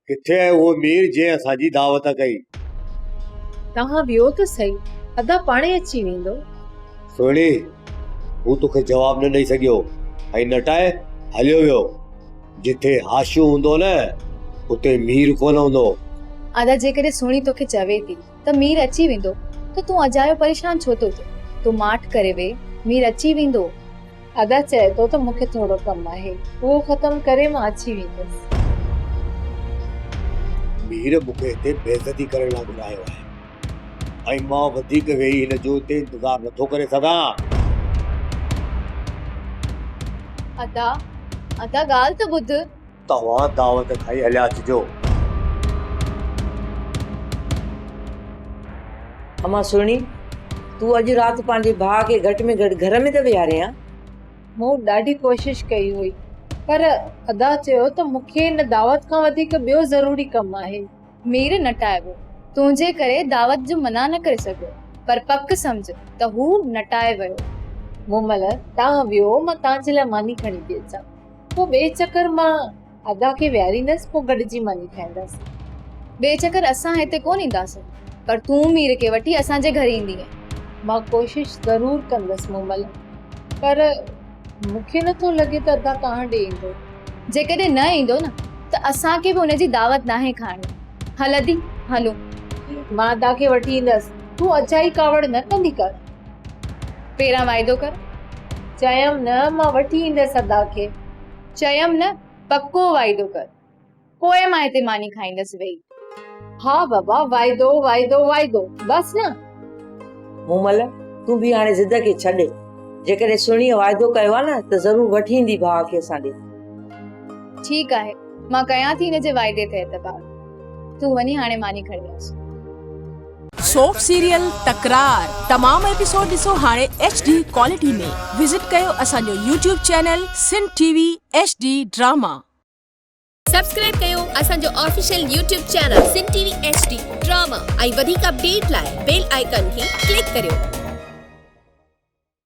ڪٿي آهي اهو مير جنهن اسان جي دعوت ڪئي؟ توهان ويهو ته سهي، ادا پاڻهي اچي ويندو. سهڻي، هو توکي جواب نه ڏئي سگهيو ۽ نٽائي هليو ويو. جتي هاشو هوندو نه، اتي مير ڪونه هوندو. ادا جيڪڏهن سهڻي توکي چوي ٿي ته مير اچي ويندو ته تون اجايو پريشان ڇو ٿو ٿين؟ تون ماٺ ڪري ويهه، مير اچي ويندو. ادا چئي ٿو ته مون کي ٿورو ڪم آهي، اهو ختم ڪري مان اچي ويندس. مير مون کي هتي بيعزتي ڪرڻ لاء گهرايو آهي ۽ مان وڌيڪ ويهي هن جو هتي انتظار نٿو ڪري سگهان. ادا، ادا ڳالهه ته ٻڌ. توهان دعوت کائي هليا اچجو. امان سهڻي، تون اڄ رات پنهنجي ڀاء کي گهٽ ۾ گهٽ گهر ۾ ته ويهارين ها. مون ڏاڍي ڪوشش ڪئي هئي، پر ادا چيو ته مون کي ان دعوت کان وڌيڪ ٻيو ضروري ڪم آهي. مير نٽائبو تنهنجي ڪري دعوت جو منع نه ڪري سگهيو، پر پڪ سمجهه ته هو نٽائي ويو. مومل، تان ويهو، مان تان جي لاء ماني کڻي ٿي اچان. پوء ٻئي چڪر مان ادا کي ويهاريندس پوء گڏجي ماني کائينداسين. ٻئي چڪر اسان هتي ڪونه اينداسين پر تون مير کي وٺي اسان جي گهر ايندينء. مان ڪوشش ضرور ڪندس مومل پر مون کي نه ٿو لڳي ته ادا توهان ڏي ايندو. جيڪڏهن نه ايندو نه ته اسان کي به ان جي دعوت ناهي کائڻي. هل ادي هلون. مان ادا کي وٺي ايندس تون اجائي ڪاوڙ نه ڪندي ڪر. پهريان واعدو ڪر. چيم نه مان وٺي ايندس ادا کي. چيم نه پڪو واعدو ڪر. پوء مان هتي ماني کائيندس ويهي. ها بابا واعدو واعدو واعدو بس نه. مومل تون به هاڻي ضد کي ڇڏ. جيڪڏهن سهڻيء واعدو ڪيو آهي نه ته ضرور وٺي ايندي ڀاء کي اسان ڏي. ٺيڪ آهي مان ڪيان ٿي هن جي واعدي تي اعتبار. تون وڃي هاڻي ماني کڻي اچ. سوپ سيريل تڪرار تمام ايپيسوڊ ڏسو هاڻي ايڇ ڊي ڪوالٽي ۾ وزٽ ڪيو اسان جو YouTube channel Sindh T V H D drama. Subscribe ڪيو اسان جو official YouTube channel Sindh T V H D drama ۽ وڌيڪ اپڊيٽ لاء بيل آئيڪان کي ڪلڪ ڪريو.